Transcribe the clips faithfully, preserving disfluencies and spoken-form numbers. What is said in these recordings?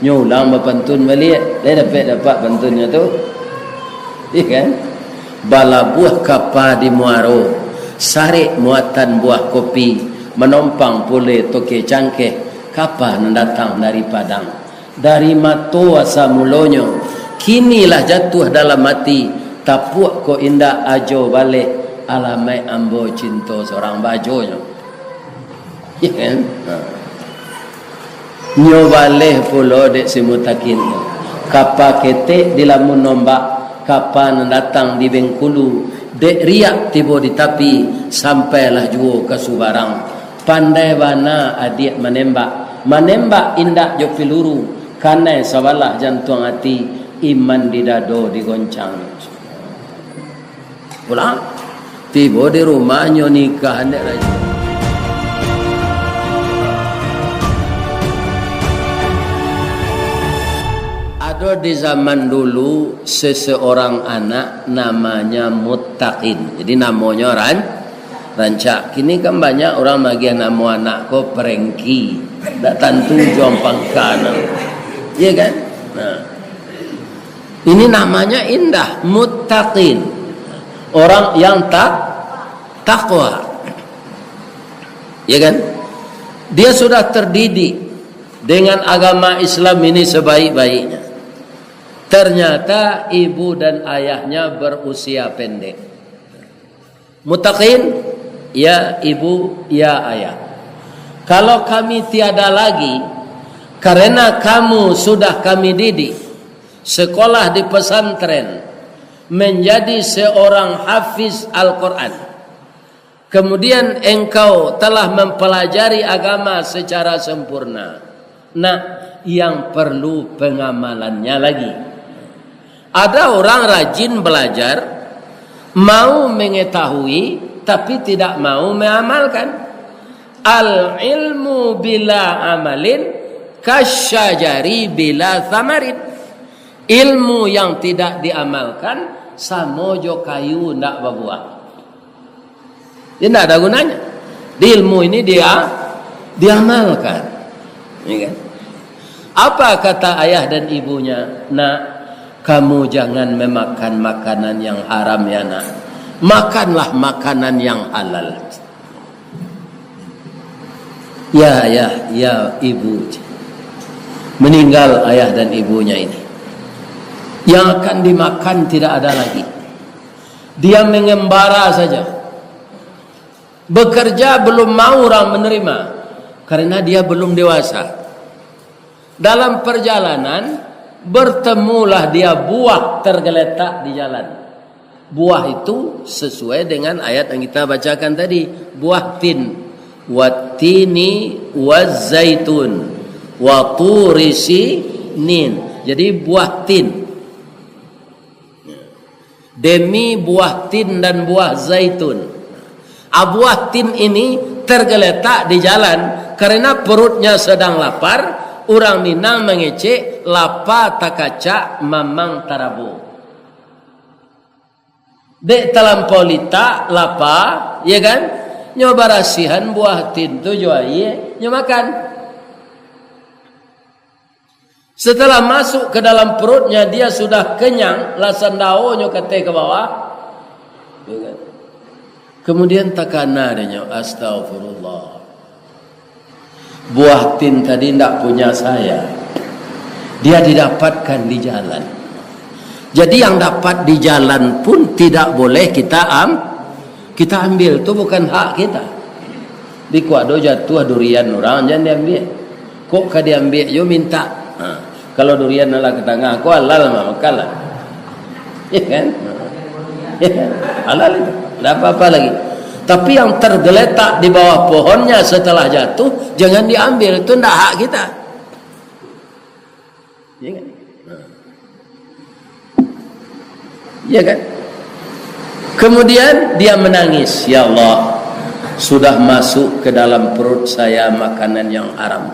Nyo ulang bapantun baliak, lai dapek dapat pantunnyo tu. Iya kan? Balabuah kapa di muaro, sarek muatan buah kopi, manompang puleh toke cangkeh, kapa nan datang dari Padang. Dari mato asa mulonyo, kini lah jatuah dalam ati, tapuak ko indak ajo baleh, alamaik ambo cinto sorang bajonyo. Iya kan? Ha. Nyo baleh pulo dek si Mutakin tu. Kapa ketek dilamun ombak, kapa nan datang di Bengkulu, dek riak tibo di tapi, sampailah juo ka subarang. Pandai bana adiak manembak, manembak indak jo piluru, kanai sabalah jantuang ati, iman di dado digoncang. Pulang. Tibo di rumah nyo nikah, andek rajo. Ado di zaman dulu seseorang anak namanya Muttaqin. Jadi namonyo ran-, rancak. Kini kan banyak urang magiah namo anak ko Prengki. Dak tantu juang pangka namo. Iya kan? Nah. Ini namanya indah, muttaqin. Orang yang tak, takwa. Ya kan? Dia sudah terdidik dengan agama Islam ini sebaik-baiknya. Ternyata ibu dan ayahnya berusia pendek. Muttaqin, ya ibu, ya ayah. Kalau kami tiada lagi, karena kamu sudah kami didik, sekolah di pesantren, menjadi seorang hafiz Al-Quran. Kemudian engkau telah mempelajari agama secara sempurna. Nah, yang perlu pengamalannya lagi. Ada orang rajin belajar, mau mengetahui, tapi tidak mau mengamalkan. Al-ilmu bila amalin kasyajari bila samarin. Ilmu yang tidak diamalkan samo jo kayu ndak babuah. Dia ndak ada gunanya. Di ilmu ini dia diamalkan. Ya kan? Apa kata ayah dan ibunya? "Nak, kamu jangan memakan makanan yang haram ya, Nak. Makanlah makanan yang halal." Ya, ya, ya, ibu. Meninggal ayah dan ibunya ini. Yang akan dimakan tidak ada lagi. Dia mengembara saja. Bekerja belum mau orang menerima, karena dia belum dewasa. Dalam perjalanan, bertemulah dia buah tergeletak di jalan. Buah itu sesuai dengan ayat yang kita bacakan tadi, buah tin. Wattini wazzaitun, wa turi sinin. Jadi, buah tin. Demi buah tin dan buah zaitun. Ah, buah tin ini tergeletak di jalan karena perutnya sedang lapar, urang Minang mangecek, "Lapa takacak mamang tarabo." Dek talampau litak, lapa, ya kan? Nyo barasihan buah tin tu jo aia, nyo makan. Setelah masuk ke dalam perutnya, dia sudah kenyang, lah sandaonyo kateh ka bawah. Ya kan? Kemudian takana dek nyo, "Astagfirullah. Buah tin tadi ndak punya saya. Dia didapatkan di jalan." Jadi, yang dapat di jalan pun tidak boleh kita am-, kita ambil. Tu bukan hak kita. Di kuado jatuah durian urang, jan diambiak. Kok ka diambiak jo mintak? Ha. Kalau durian alah ka tangah, ko halal mah, makanlah. Ya kan? Ya kan? Halal itu. Ndak apa-apa lagi. Tapi yang tergeletak di bawah pohonnya setelah jatuh, jangan diambil. Itu ndak hak kita. Ya kan? Nah. Ya kan? Kemudian dia menangis, "Ya Allah, sudah masuk ke dalam perut saya makanan yang haram.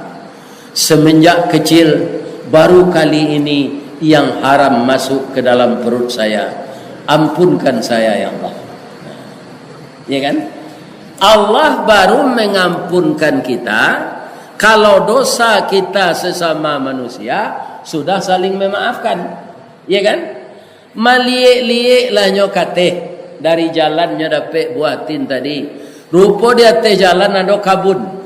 Semenjak kecil, baru kali ini yang haram masuk ke dalam perut saya. Ampunkan saya, ya Allah." Ya kan? Allah baru mengampunkan kita Kalau dosa kita sesama manusia, sudah saling memaafkan. Ya kan? Maliek-lieklah nyo kateh, dari jalan nyo dapek buah tin tadi. Rupo di ateh jalan ado kabun.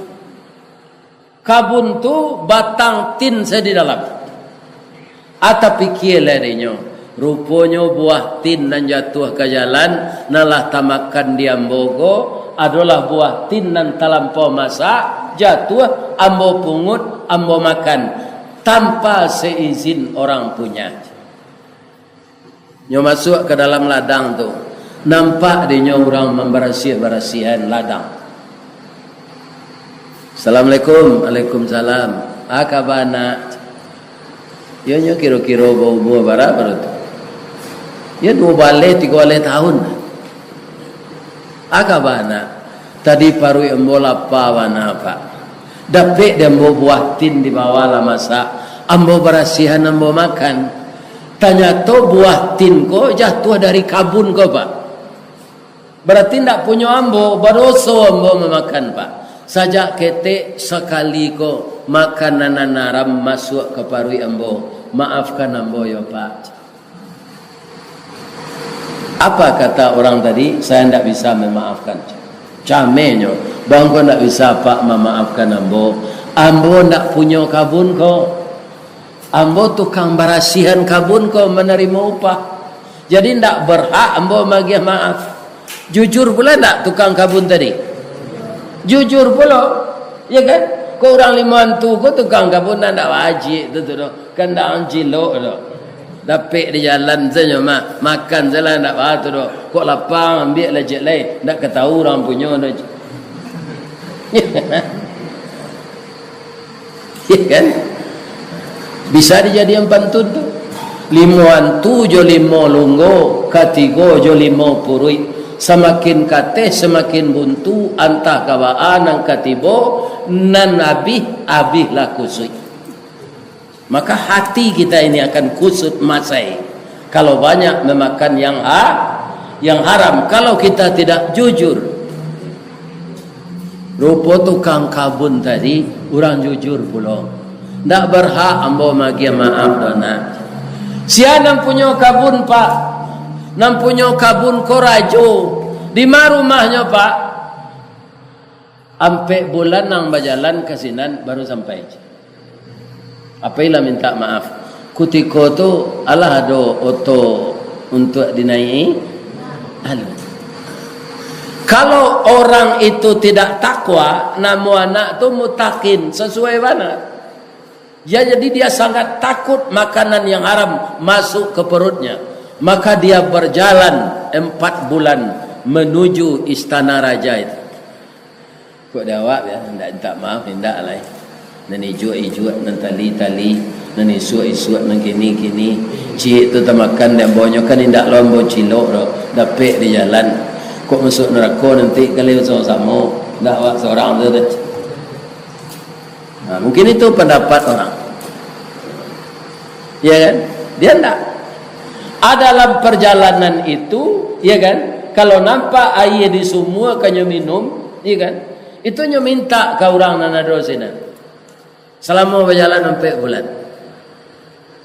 Kabun tu batang tin se di dalam. Ah, tapikialah dinyo, ruponyo buah tin nan jatuah ka jalan, nan lah tamakan di ambo ko, adolah buah tin nan talampau masak, jatuah, ambo pungut, ambo makan, tanpa seizin orang punya. Nyo masuak ka dalam ladang tu, nampak dinyo urang mambarasiah-barasiahan ladang. "Assalamualaikum." "Waalaikumsalam." "Ah, kaba nak?" Yo, nyo kiro-kiro baumua bara baru tu. Yo, duo baleh, tigo baleh tahun. "Ah, kaba nak?" "Tadi paruik ambo lapa bana, Pak. Dapek di ambo buah tin di bawah lah masak. Ambo barasiahan, ambo makan. Tanyato buah tin ko jatuah dari kabun ko, Pak. Barati ndak punyo ambo, badoso ambo mamakan, Pak. Sajak ketek sakali ko makanan nan haram masuak ka paruik ambo. Maafkan ambo yo, Pak." Apa kata orang tadi? "Saya ndak bisa memaafkan." Camehnyo, "Bangko ndak bisa Apak mamaafkan ambo? Ambo ndak punyo kabun ko. Ambo tukang barasiahan kabun ko, manarimo upah. Jadi ndak berhak ambo magiah maaf." Jujur pula ndak tukang kabun tadi? Jujur pulo, ya kan? Ko urang limo antu ko tukang kabun, ndak wajib tu, tu doh. Kan ndak cilok doh. Dapek di jalan sajo mah, makan salah ndak baa tu doh. Kok lapang, ambiak lah ciek lai, ndak ka tau urang punyo doh. Ya kan? Bisa dijadian pantun tu. Limo antu jo limo lunggo, katigo jo limo puruik. Samakin kateh, samakin buntu, antah ka baa nan ka tibo, nan abih, abihlah kusuik. Maka hati kita ini akan kusut masai kalau banyak memakan yang ha-, yang haram, kalau kita tidak jujur. Rupo tukang kabun tadi urang jujur pulo. Ndak berhak ambo magiah maaf doh, nak. Sia nan punyo kabun, Pak? Nan punyo kabun ko rajo. Di ma rumahnyo, Pak? Ampek bulan nan bajalan ka sinan baru sampai. Apai lah minta maaf. Kutiko tu alah ado oto untuak dinaiki alun. Kalau orang itu tidak takwa, namo anak tu mutakin, sasuai bana. Ya, jadi dia sangat takut makanan yang haram masuk ke perutnya. Maka dia berjalan empat bulan menuju istana raja itu. Kok di awak, ya, ndak minta maaf, indak lai. Nan ijuak-ijuak, nan tali-tali, nan isuak-isuak, nan kini-kini. Ciek tu tamakan di ambo nyo, kan indak lo ambo cilok doh, dapek di jalan. Kok masuak narako nanti kali samo-samo, ndak awak sorang tu doh. Nah, mungkin itu pendapat orang. Ya kan? Dia ndak. Ah, dalam perjalanan itu, ya kan? Kalau nampak aia di sumua ka nyo minum, ya kan? Itu nyo minta ka urang nan ado sinan. Salamo bajalan ampek bulan.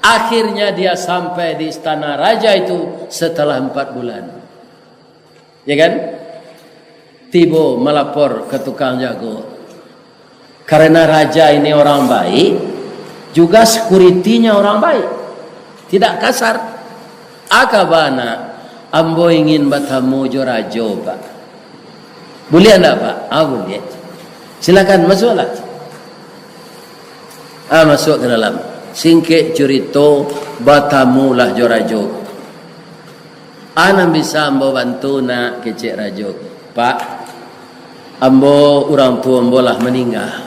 Akhirnya dia sampai di istana raja itu setelah empat bulan. Ya kan? Tibo malapor ka tukang jago. Karena raja ini orang baik, juga security-nya orang baik. Tidak kasar. Aka bana, ambo ingin batamu jo rajo, Pak. Buliah ndak, Pak? Ah, buliah. Silakan, masuaklah. Ah, masuak ka dalam. Singkek curito, batamulah jo rajo. Ah, nan bisa ambo bantu, nak, kecek rajo. Pak, ambo, urang tuo ambo lah maningga.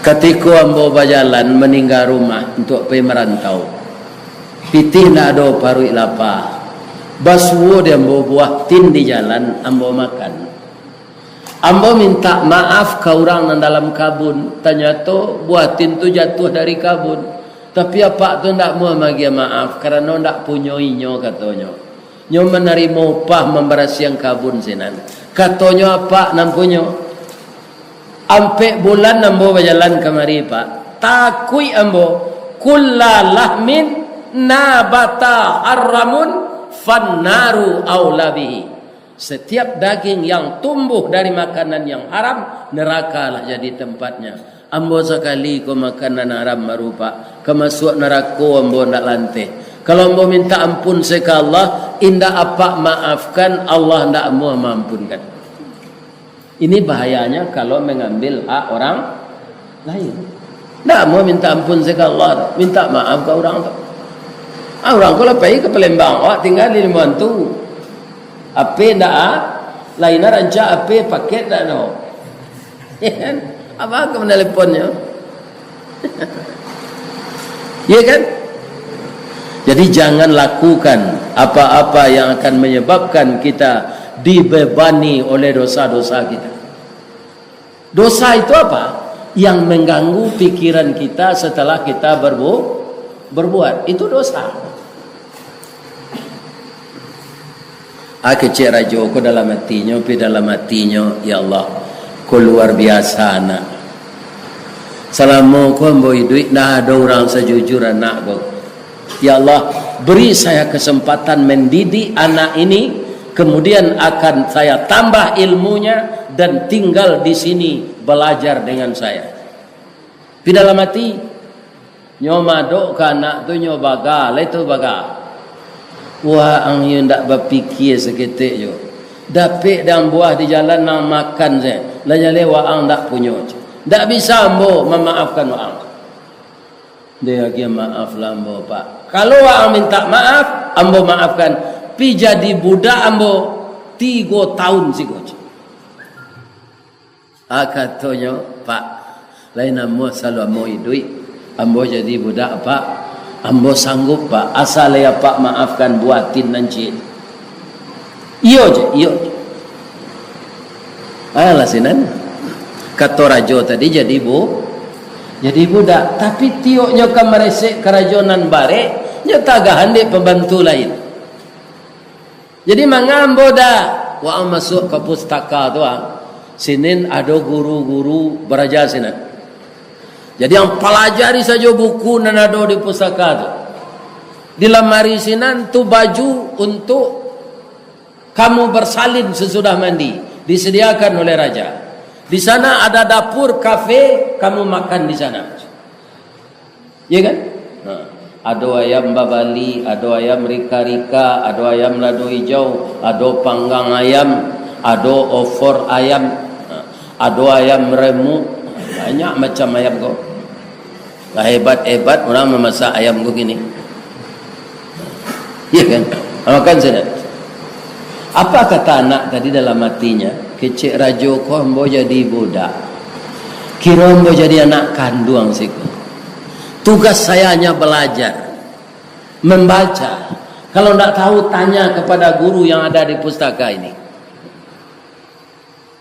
Katiko ambo bajalan maningga rumah untuak pai marantau, pitih ndak ado, paruik lapa. Basuo di ambo buah tin di jalan, ambo makan. Ambo mintak maaf ka urang nan dalam kabun, tanyato buah tin tu jatuah dari kabun. Tapi apak tu ndak amuah magiah maaf, karano ndak punyo inyo, katonyo. Nyo manarimo upah mambarasiahan kabun sinan. Katonyo apak nan punyo. Ampek bulan ambo bajalan kamari, Pak. Takuik ambo, kulla lahmin nabata harramun fannaru aula bihi. Setiap daging yang tumbuh dari makanan yang haram, neraka lah jadi tempatnya. Ambo sakali ko makan nan haram baru, Pak, ka masuak narako ambo ndak lanteh. Kalau ambo minta ampun se ka Allah, indak apak maafkan, Allah ndak amuah maampunkan. Ini bahayanya kalau mengambil hak orang lain. Ndak mau minta ampun se ka Allah, minta maaf ka urang tu. Ah, urang ko lah pai ka Palembang, awak tingga di rumah tu. H P ndak ah, lain rancak H P, paket ndak ado. Ya kan? Apa ka maneleponnya? Ya kan? Jadi jangan lakukan apa-apa yang akan menyebabkan kita dibebani oleh dosa-dosa kita. Dosa itu apa? Yang mengganggu pikiran kita setelah kita berbu-, berbuat. Itu dosa. Ah, kecek rajo ko dalam atinyo, pi dalam atinyo, "Ya Allah, ko luar biasa anak. Salamo ko ambo iduik, ndak ado urang sajujur anak ko. Ya Allah, beri saya kesempatan mendidik anak ini, kemudian akan saya tambah ilmunya dan tinggal di sini belajar dengan saya." Pi dalam ati, nyo madok ka anak tu, nyo baga, lai tu baga. Waang yo ndak bapikie saketek jo. Dapek dang buah di jalan nan makan se, lah jaleh waang ndak punyo. Ndak bisa ambo mamaafkan waang. Dek agiah maaf lah ambo, Pak. Kalau waang minta maaf, ambo maafkan. Pi jadi budak ambo tigo taun siko. Ah, katonyo, "Pak, lai namuah salamo iduik, ambo jadi budak, Pak. Ambo sanggup, Pak, asa lai Apak maafkan buah atin nan ciek." "Iyo je, iyo je." Alah sinan. Kato rajo tadi jadi bu-, jadi budak. Tapi tioknyo ka maresek karajo nan barek, nyo tagahan dek pambantu lain. Jadi manga ambo dak, waang masuak ka pustaka tu, ah. Sinin ado guru-guru baraja sinan. Jadi ang palajari sajo buku nan ado di pustaka tu. Di lamari sinan tu baju untuk kamu bersalin sesudah mandi, disediakan oleh raja. Di sana ada dapur, kafe, kamu makan di sana. Ya kan? Nah, ado ayam babali, ado ayam rika-rika, ado ayam lado ijau, ado panggang ayam, ado opor ayam, nah, ado ayam remuk, banyak macam ayam ko. Lah hebat-hebat urang mamasak ayam ko kini. Ya kan? Ah, makan sajo. Apa kata anak tadi dalam hatinya? "Kecek rajo ko ambo jadi budak. Kiro ambo jadi anak kanduang siko. Tugas saya hanya belajar, membaca. Kalau ndak tahu, tanya kepada guru yang ada di pustaka ini."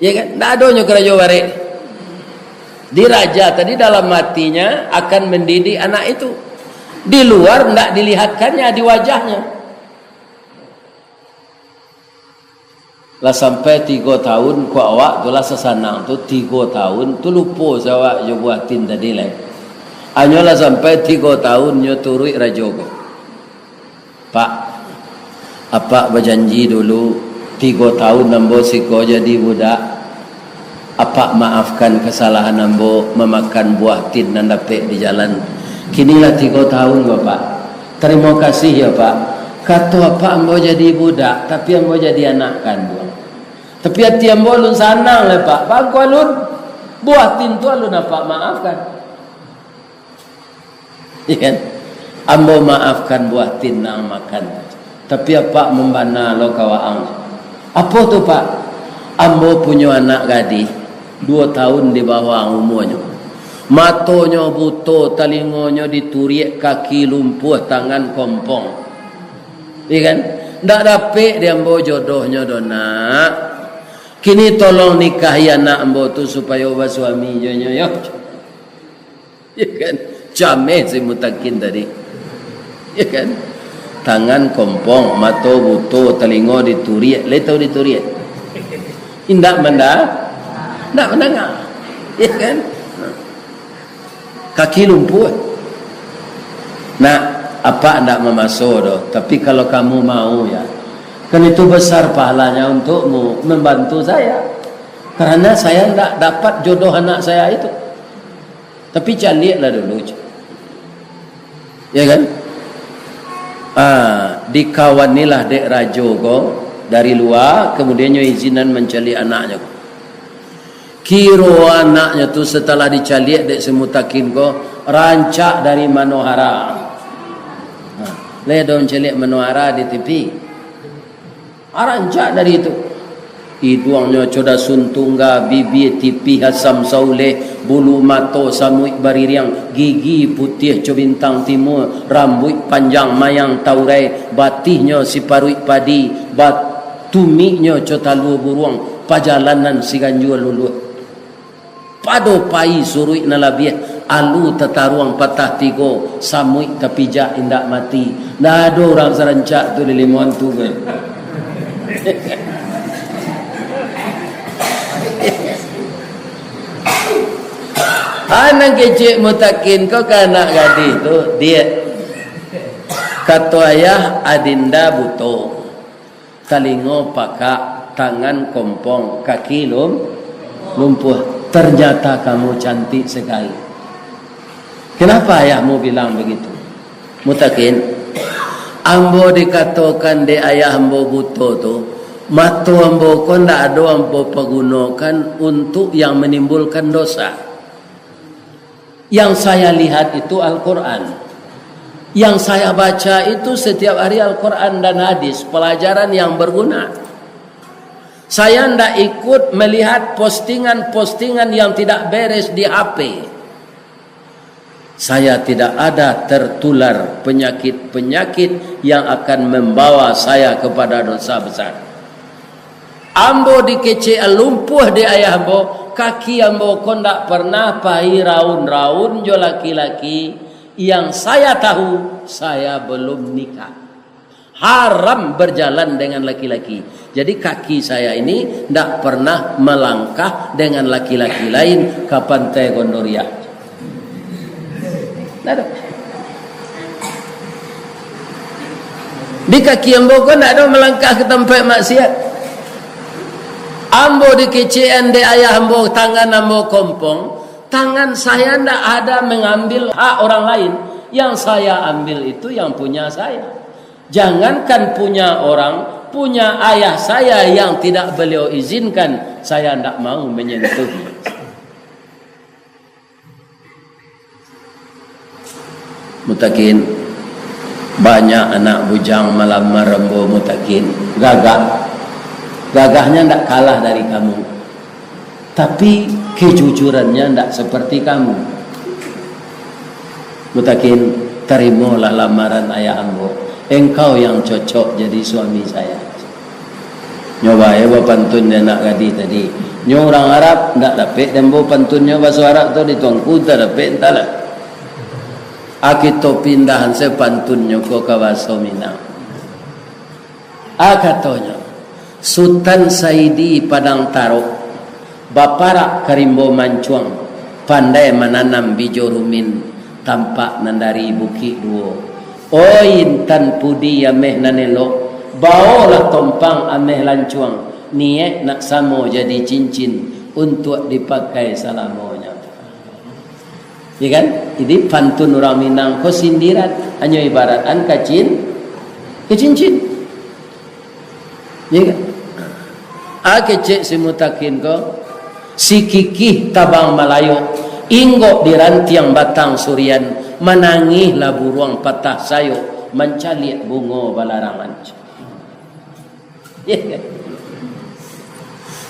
Ya kan? Ndak adonyo karajo barek. Di raja tadi dalam hatinya akan mendidik anak itu. Di luar ndak dilihatkannya di wajahnya. Lah sampai tigo taun, ko awak tu lah sasanang tu, tigo taun tu lupo se awak jo buah tin tadi lai. Anyo lah sampai tigo taun nyo turuik rajo ko. "Pak, Apak bajanji dulu, tigo taun ambo siko jadi budak, Apak maafkan kasalahan ambo mamakan buah tin nan dapek di jalan. Kini lah tigo taun ko, Pak. Tarimo kasih yo, Pak." "Kato Apak ambo jadi budak, tapi ambo jadi anak kanduang. Tapi ati ambo alun sanang lai, Pak. Baa ko alun? Buah tin tu alun Apak maafkan." Ya kan? "Ambo maafkan buah tin nan makan. Tapi Apak mambana lo ka waang." "Apo tu, Pak?" "Ambo punyo anak gadih, duo taun di bawah umuanyo. Matonyo buto, talingonyo dituriak, kaki lumpuah, tangan kompong." Ya kan? "Ndak dapek di ambo jodohnyo doh, Nak. Kini tolong nikahi anak ambo tu supayo basuami jo nyo, yo." Ya kan? Cameh si mutakin tadi. Ya kan? Tangan kompong, mato buto, talingo dituriak, lai tau dituriak? Indak manda-, indak mandanga. Ya kan? Kaki lumpuh. Nak, apak ndak mamaso doh, tapi kalau kamu mau, ya, kan itu besar pahalanya untukmu membantu saya. Karena saya ndak dapat jodoh anak saya itu. Tapi caliaklah dulu, cik. Ya kan? Ah, dikawanilah dek rajo ko dari lua, kemudian nyo izinan mancaliak anaknyo. Kiro anaknyo tu setelah dicaliak dek si Mutakin ko, rancak dari manohara. Nah, lai ado mancaliak manohara di T V. Arancak dari itu. Iduangnyo co dasun tungga, bibia tipih asam sauleh, bulu mato samuik baririang, gigi putiah co bintang timua, rambuik panjang mayang taurai, batihnyo siparuik padi, bat-, tumiknyo co talua buruang, pajalanan siganjua luluah. Pado pai suruik nan labiah, alu tataruang patah tigo, samuik tapijak indak mati. Ndak ado urang sarancak tu di Limo Antu ko. Ha, nan kecek Mutakin ko ka anak gadih tu, "Diak, kato ayah, adinda buto." Talingo pakak, tangan kompong, kaki lum-, lumpuah. Ternyata kamu cantik sekali. Kenapa ayahmu bilang begitu? Mutakin, ambo dikatokan dek ayah ambo buto tu, mato ambo ko ndak ado ambo pagunokan untuk yang menimbulkan dosa. Yang saya lihat itu Al-Quran. Yang saya baca itu setiap hari Al-Quran dan hadis, pelajaran yang berguna. Saya ndak ikut melihat postingan-postingan yang tidak beres di H P. Saya tidak ada tertular penyakit-penyakit yang akan membawa saya kepada dosa besar. Ambo dikecek lumpuah dek ayah ambo, kaki ambo ko ndak pernah pai raun-raun jo laki-laki, yang saya tahu, saya belum nikah. Haram berjalan dengan laki-laki. Jadi kaki saya ini ndak pernah melangkah dengan laki-laki lain ka Pantai Gondoriah. Ndak ado. Di kaki ambo ko ndak ado melangkah ke tampek maksiat. Ambo dikecekan dek ayah ambo, tangan ambo kompong, tangan saya ndak ada mengambil hak orang lain. Yang saya ambil itu yang punya saya. Jangankan punya orang, punya ayah saya yang tidak beliau izinkan, saya ndak mau menyentuhnya. Mutakin, banyak anak bujang malamar ambo Mutakin. Gagah. Gagahnya ndak kalah dari kamu. Tapi kejujurannya ndak seperti kamu. Mutakin, tarimalah lamaran ayah ambo. Engkau yang cocok jadi suami saya. Nyo bae bapantun di anak gadih tadi. Nyo urang Arab, ndak dapek dek ambo pantunnyo baso Arab tu di tuanku, entah dapek, entahlah. A, kito pindahan se pantunnyo ko ka baso Minang. A, katonyo, Sutan Saidi Padang Tarok, baparak ka rimbo mancuang, pandai mananam bijo rumin, tampak nan dari Bukik Duo. Oi intan pudi ameh nan elok, baolah tompang ameh lancuang, niaik nak samo jadi cincin, untuak dipakai salamonyo. Ya kan? Jadi pantun urang Minang ko sindiran, hanyo ibaratkan kacin-, kacincin. Ya kan? A, kecek si Mutakin ko, si kikih tabang malayok, inggok di rantiang batang surian, manangihlah buruang patah sayok, mancaliak bungo balarangan.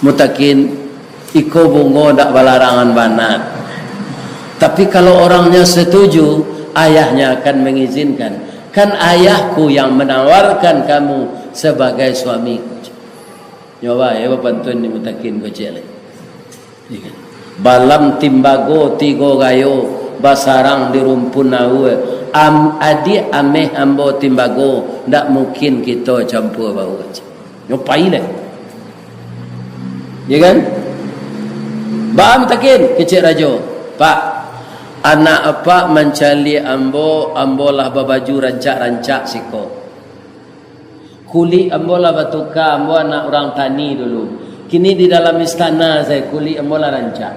Mutakin, iko bungo dak balarangan bana. Tapi kalau orangnya setuju, ayahnya akan mengizinkan. Kan ayahku yang menawarkan kamu sebagai suamiku. Nyo bae bapantun ni Mutakin ko ciek lai. Balam timbago tigo gayo, basarang di rumpun aua. Am-, adiak ameh ambo timbago, ndak mungkin kito campua baua. Nyo pai lai. Ya kan? "Baa mutakin?" kecek rajo. "Pak, anak apak mancaliak ambo, ambo lah babaju rancak-rancak siko. Kulik ambo lah batuka, ambo anak urang tani dulu. Kini di dalam istana sajo kulik ambo lah rancak.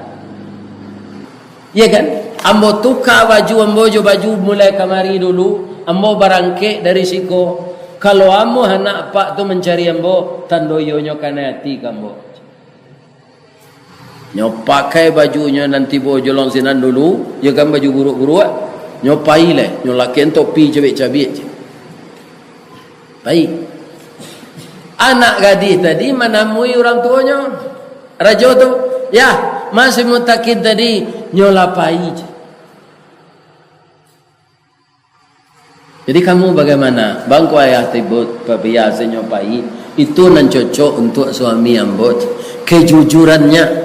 Iya kan? Ambo tuka baju ambo jo baju mulai kamari dulu, ambo barangkek dari siko. Kalau amuah anak apak tu mancari ambo, tando iyonyo kanai ati ka ambo." Nyo pakai bajunyo nan tibo jolong sinan dulu, iyo kan, baju buruak-buruak. Nyo pai lai, nyo lakek topi cabiak-cabiak je. Pai. Anak gadih tadi manamui urang tuonyo, rajo tu. "Yah, ma si mutakin tadi?" "Nyo lah pai je." Jadi kamu bagaimana? "Bang, ko ayah tibo, pa-, biasonyo pai, itu nan cocok untuak suami ambo, kejujurannya.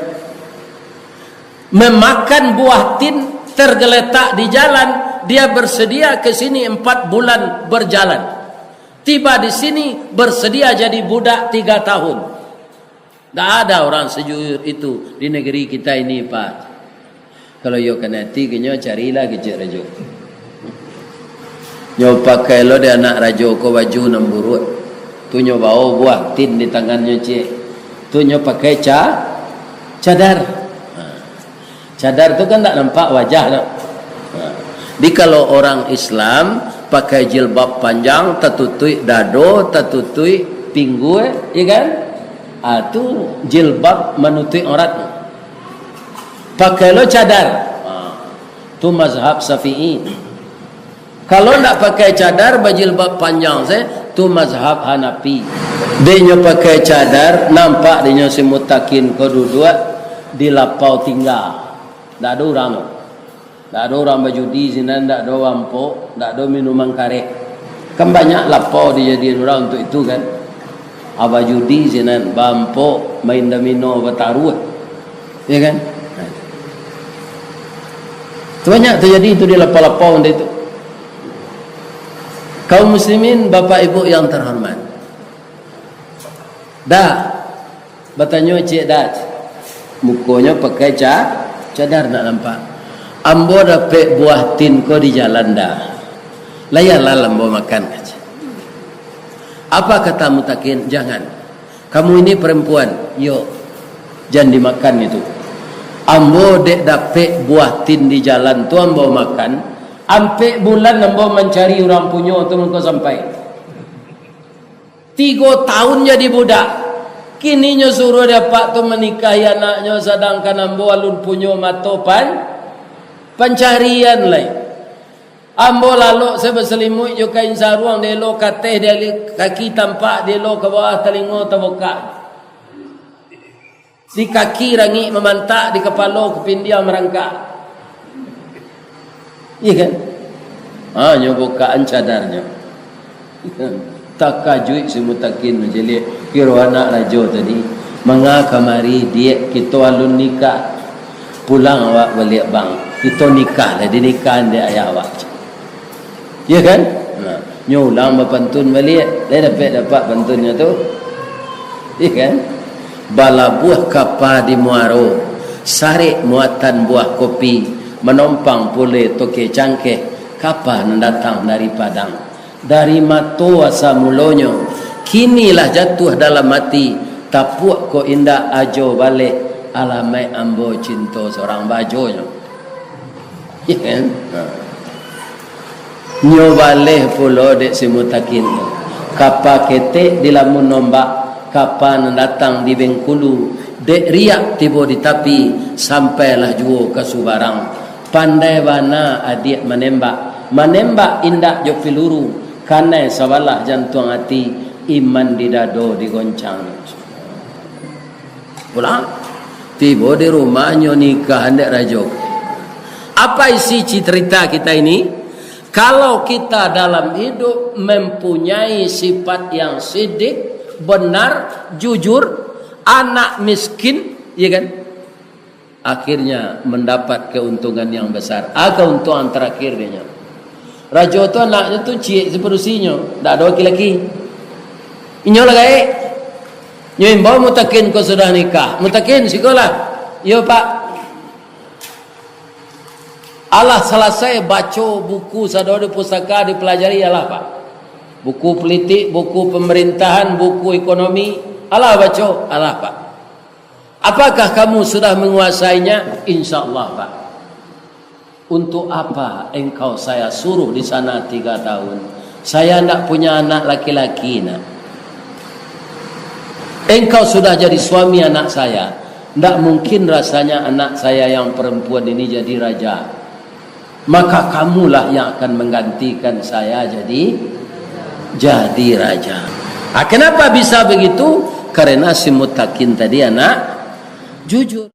Memakan buah tin tergeletak di jalan, dia bersedia ke sini empat bulan berjalan. Tiba di sini bersedia jadi budak tiga tahun." Ndak ada orang sejujur itu di negeri kita ini, Pak. Kalau iyo kanai ati ka nyo, carilah kecek rajo. Nyo pakai lo dek anak rajo ko baju nan buruak. Tu nyo bao buah tin di tangannyo ciek. Tu nyo pakai ca-, cadar. Ha. Cadar tu kan ndak nampak wajah tu. Ha. Jadi kalau orang Islam pakai jilbab panjang, tatutuik dado, tatutuik pinggua, ya kan? Ah, tu jilbab manutuik aurat. Pakai lo cadar. Ah, tu mazhab Syafi'i. Kalau ndak pakai cadar, bajilbab panjang se, tu mazhab Hanafi. Dek nyo pakai cadar, nampak dek nyo si mutakin ko duduak di lapau tingga. Ndak ado urang. Ndak ado urang bajudi sinan, ndak ado wampok, ndak ado minuman kareh. Kan banyak lapau dijadian urang untuak itu kan. Ah, bajudi sinan, bampok, main domino, bataruah. Ya kan? Tu banyak terjadi tu di lapau-lapau itu. Kaum muslimin, bapak ibu yang terhormat. Dah, batanyo ciek dah. Mukonyo pakai ca-, cadar ndak nampak. "Ambo dapek buah tin ko di jalan dah. Layalah ambo makan," kecek. Apa kata mutakin? "Jangan. Kamu ini perempuan." "Yo, jan dimakan itu. Ambo dek dapek buah tin di jalan tu ambo makan, ampek bulan ambo mancari urang punyo tu mangko sampai. Tigo tahun jadi budak. Kini nyo suruah dek apak tu manikahi anaknyo, sadangkan ambo alun punyo mato pan-, pancarian lai. Ambo lalok se basalimuik jo kain saruang, dielo ka ateh, dielo kaki tampak, dielo ka bawah, talingo tabukak. Di kaki rangik mamantak, di kapalo kapindiang marangkak." Iya kan? Ha, nyo bukaan cadarnyo. Takajuik si mutakin mancaliak, kiro anak rajo tadi. "Manga kamari, Diak, kito alun nikah. Pulang awak baliak, Bang. Kito nikah lah, dinikahan dek ayah awak." Iya kan? Nah, nyo ulang bapantun baliak. Lai dapek-dapek pantunnyo tu. Iya kan? Balabuah kapa di muaro, sarek muatan buah kopi, manompang pule toke cangkeh, kapa nan datang dari Padang. Dari mato asa mulonyo, kini lah jatuah dalam ati, tapuak ko indak ajo baleh, alamaik ambo cinto sorang bajonyo. Iya kan? Ha. Nyo baleh pulo dek si mutakin tu. Kapa ketek di lamun ombak, kapa nan datang di Bengkulu, dek riak tibo di tapi, sampailah juo ka subarang. Pandai bana adiak manembak, manembak indak jo piluru, kanai sabalah jantuang ati, iman di dado digoncang. Pulang, tibo di rumah nyo nikah dek rajo. Apa isi cerita kita ini? Kalau kita dalam hidup mempunyai sifat yang sidik, benar, jujur, anak miskin, ya kan? Akhirnya mendapat keuntungan yang besar. Ah, keuntungan terakhir dia nyo. Rajo tu anaknyo tu ciek sapadusinyo, ndak ado laki-laki. Inyo lah gaek. Nyo imbau mutakin ko sudah nikah. "Mutakin, sikolah." "Iyo, Pak." Alah salasai baco buku sado di pusaka dipelajari, alah, Pak. Buku politik, buku pemerintahan, buku ekonomi, alah baco, alah, Pak. Apakah kamu sudah menguasainya? Insya Allah, Pak. Untuk apa engkau saya suruh di sana tiga tahun? Saya ndak punya anak laki-laki, nak. Engkau sudah jadi suami anak saya. Ndak mungkin rasanya anak saya yang perempuan ini jadi raja. Maka kamulah yang akan menggantikan saya jadi, jadi raja. Ah, kenapa bisa begitu? Karena si Mutakin tadi anak jujur.